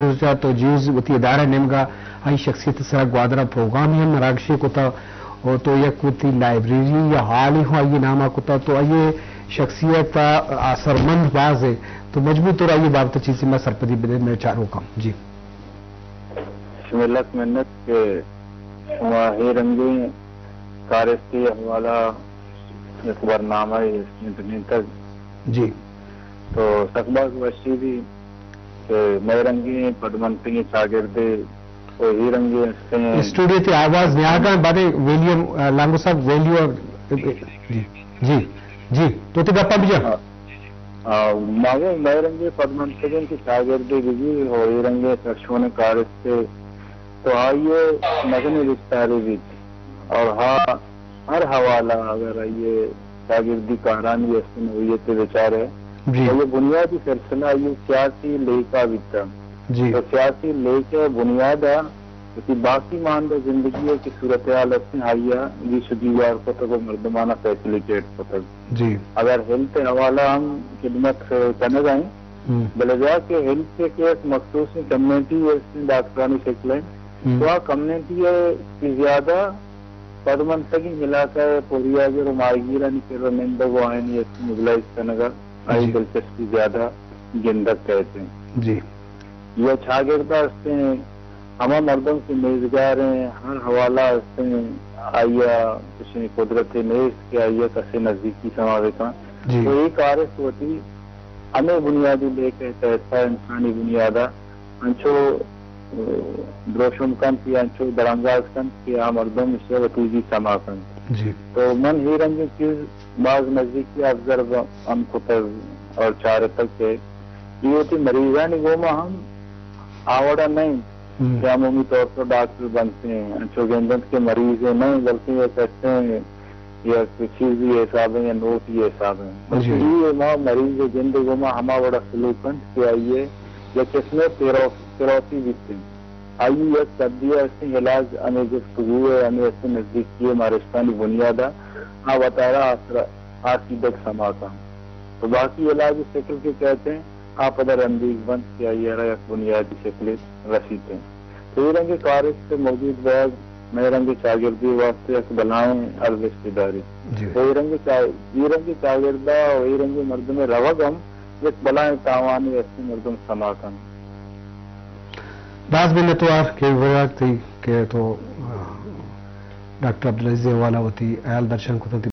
جا تو جیوز وتی ادارہ نیمگا آئی شخصیت سرا گوادر ءَ پروگرامے ہم مراگشے کتا، او تو یک وتی لائبریری یا ہالے ہوں آئی ناما کتا، تو آئی شخصیت اثرمند باز ہے۔ تو مجموعی طور آئی بابت چیزے ما سرپدی بدے مئے چاروکاں۔ جی۔ شمئے لک منت کہ شما اے رنگیں کارستے حوالہ یک برنامہ انتنینتگ۔ جی۔ تو سک باز وشی بی کہ مئے رنگیں پدمنتگیں چاگردے و اے رنگیں ہستیں۔ اسٹوڈیو تی آواز نیاگاں، بعد ویلیو، آ، لانگو صاحب، ویلیو، جی، جی، جی، تو تی گپا بجا۔ آ، آ، ما گوں مئے رنگیں پدمنتگیں کہ چاگردے بزی و اے رنگیں سرشونیں کارستے تو آئی ءِ مزنیں بستارے بیت۔ اور ہا ہر حوالہ اگر آئی ءِ چاگردی کارانی است نوعیت ءَ بچارے، جی۔ تو یہ بنیادی سلسلہ آئی ءِ سیاسی لیکہ بیتا۔ جی۔ تو سیاسی لیکہ بنیاد ءَ وتی باقی ماندہ زندگی ءِ کہ صورتحال است، آئی ءَ گیش و گیوار کتگ و مردمانا فیسلیٹیٹ کتگ۔ جی۔ اگر ہیلتھ ءِ حوالہ ہم خدمت کنگ ءَ ایں، ہم۔ بلے بیا کہ ہیلتھ کہ یک مخصوصیں کمیونٹی است ڈاکٹرانی شکل ءَ، ہم۔ تو آ کمیونٹی ءَ کہ زیادہ پدمنتگیں علاقہ ءِ پوریاگر و ماہیگیرانی کرا نندگ و آیانی است موبلائز کنگ ءَ آئی جی۔ دلچسپی زیادہ گندگ کئیت۔ جی۔ یا چاگرد ءَ استیں ہما مردم کہ نیزگار ایں، ہر حوالہ استیں، آئی ءَ چشیں قدرتے نیست کہ آئی ءَ کسے نزدیکی سما بکن۔ جی۔ تو اے کارست وتی ہمے بنیادی لیکہ ءِ تحت ءَ انسانی بنیاد ءَ انچو، ءَ، دروشم کنت یا انچو درانگاز کنت کہ آ مردم ایشی ءَ وتیگی سما کنت۔ جی۔ تو من اے رنگیں چیز باز نزیکی آبزرو ہم کتگ اور چارتگ کہ اے وتی مریضانی گوما ہم آ وڑا نہ انت ہم۔ کہ عمومی طور پر ڈاکٹر بنت انت، انچو گندنت کہ مریضے نہ انت، بلکہ یک کسیں یک چیزی حساب ءَ یا نوٹی حساب ءَ۔ بلکہ جی۔ اے ما مریض ءِ جند ءِ گوما ہما وڑا سلوک انت کہ آئی ءِ یک قسمے تھیرو-، تھراپی بیت انت۔ آئی ءِ یک سدی ءَ استیں علاج ہمے گفتگو ءِ، ہمے استیں نزدیکی ءِ مارشتانی بنیاد ءَ آ وتارا آسرا-، آسیدگ سما کنت۔ تو باقی علاج ءِ شکل کہ کئیت انت، آ پدا رندیگ بنت کہ آئی ءَ را یک بنیادی شکلے رسیت انت۔ تو اے رنگیں کارست موجود بیگ مئے رنگیں چاگردے واسطہ یک بلاہیں ارزشتے داریت۔ جی۔ تو اے رنگیں چا-، اے رنگیں چاگرد ءَ و اے رنگیں مردمے روگ ہم یک بلاہیں تاوانے استیں مردم سما کنت۔ باز منتوار کہ وراک تئی کہ تو، آ، ڈاکٹر عبدالعزیز ءِ حوالہ وتی حیال درشان کتگ۔